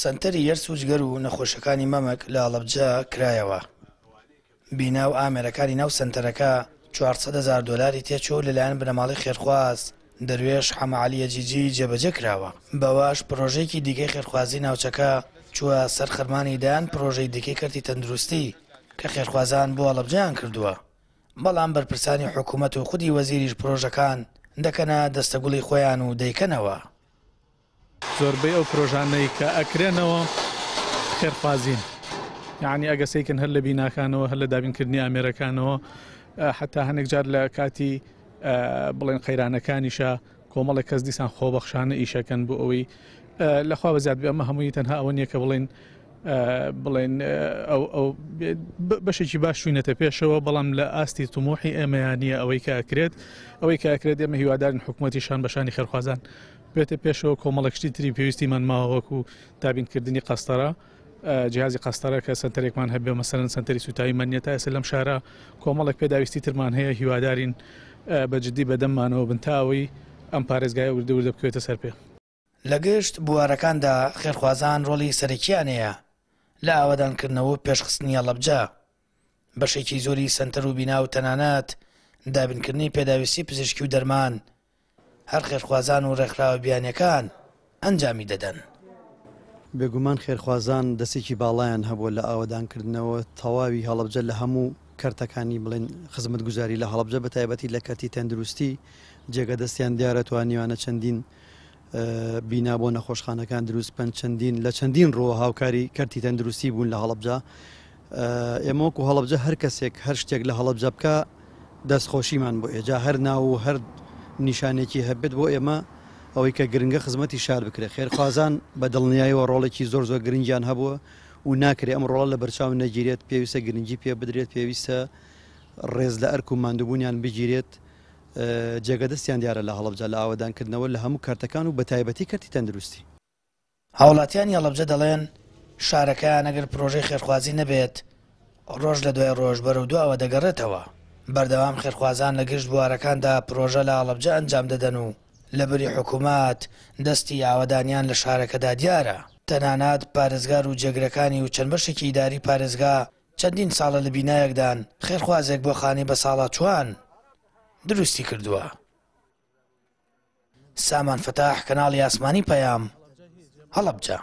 سەنتەری یەرس و جگەر و نەخۆشیەکانی مەمک لە هەڵەبجە کرایەوە. بینا و ئامێرەکانی ناو سەنتەرەکە 400 هەزار دۆلاری تێچوو و لەلایەن بنەماڵەی خێرخواز دەروێش حەمە عەلی جیجی جێبەجێ کراوە. بەوەش پرۆژەیەکی دیکەی خێرخوازی ناوچەکە چووە سەر خەرمانی دەیان پرۆژەی دیکەی کەرتی تەندروستی کە خێرخوازان بۆ هەڵەبجەیان کردووە. بەڵام بەرپرسانی حکومەت و خودی وەزیریش پرۆژەکان دەکەنە دەستەگوڵی خۆیان و دەیکەنەوە. زۆربەی ئەو پرۆژانەی کە ئەکرێنەوە خێرخوازین یعنی ئەگە سەیکن هەر لە بیناکانەوە هەر لە دابینکردنی ئامێرەکانەوە حتا هەنێک جار لە کاتی بڵێن قەیرانەکانیشە کۆمەڵێک کەس دیسان خۆبەخشانە ئیشەکەن بۆ ئەوەی لەخوا بەزیاد بێ ئەمە هەمووی تەنها ئەوە نییە کە بڵێن بڵێن ئەو بەشێکی باش چوینەتە پێشەوە بەڵام لە ئاستی تموحی ئێمەیان نییە ئەوەی کە ئەکرێت ئەوەی کە ئەکرێت ئێمە هیوادارین حکوومەتی شان بەشانی خێرخوازان بێتە پێشەوە کۆمەڵێک شتی تری پێویستیمان ماوە وەکو دابینکردنی قەستەرە جیهازی قەستەرە کە سەنتەرێکمان هەبێ مەسەرەن سەنتەری سوتایی نییە تا ئێستا لەم شارە کۆمەڵێک پێداویستی ترمان هەیە هیوادارین بە جدی بەدەممانەوە بن تا ئەوەی ئەم پارێزگایە وردە وردە بکەوێتە سەر پێ. لە گشت بوارەکاندا خێرخوازان ڕۆڵی سەرەکییان هەیە لە ئاوەدانکردنەوە و پێشخستنی هەڵەبجە. بەشێکی زۆری سەنتەر و بینا و تەنانەت دابینکردنی پێداویستی پزیشکی و دەرمان هەر خێرخوازان و ڕێکخراوە بیانیەکان ئەنجامی دەدەن. بێگومان خێرخوازان دەستێکی باڵایان هەبووە لە ئاوەدانکردنەوە تەواوی هەڵەبجە لە هەموو کەرتەکانی بڵێن خزمەتگوزاری لە هەڵەبجە بە تایبەتی لە کەرتی تەندروستی جێگە دەستیان دیارە توانیوانە چەندین بینا بۆ نەخۆشخانەکان دروست بکەن چەندین لە چەندین ڕووە هاوکاری کەرتی تەندروستی بوون لە هەڵەبجە ئێمە وەکو هەڵەبجە هەر کەسێک هەر شتێک لە هەڵەبجە بکە دەستخۆشیمان بۆ ئێجا هەر ناو و هەر نیشانێکی هەبێت بۆ ئێمە ئەوەی کە گرنگە خزمەتی شار بکرێت خێرخوازان بە دڵنیایەوە ڕۆڵێکی زۆر زۆر گرنگیان هەبووە و ناکرێ ئەم ڕۆڵە لە بەرچاو نەگیرێت پێویستە گرنگی پێ بدرێت پێویستە ڕێز لە ئەرک و ماندووبوونیان بگیرێت جێگە دەستیان دیارە لە هەڵەبجە لە ئاوەدانکردنەوە لە هەموو کەرتەکان و بەتایبەتی کەرتی تەندروستی. هاوڵاتیانی هەڵەبجە دەڵێن، شارەکەیان ئەگەر پرۆژەی خێرخوازی نەبێت، ڕۆژ لە دوای ڕۆژ بەرەو دواوە دەگەڕێتەوە. بەردەوام خێرخوازان لە گشت بوارەکاندا پرۆژە لە هەڵەبجە ئەنجام دەدەن و لەبری حکومەت دەستی ئاوەدانیان لە شارەکەدا دیارە. تەنانەت پارێزگار و جێگرەکانی و چەند بەشێکی ئیداری پارێزگا چەندین ساڵە لە بینایەکدان خێرخوازێک بۆ خانەی بەساڵاچووان دروستی کردووە. سامان فەتاح، کەناڵی ئاسمانی پەیام، هەڵەبجە.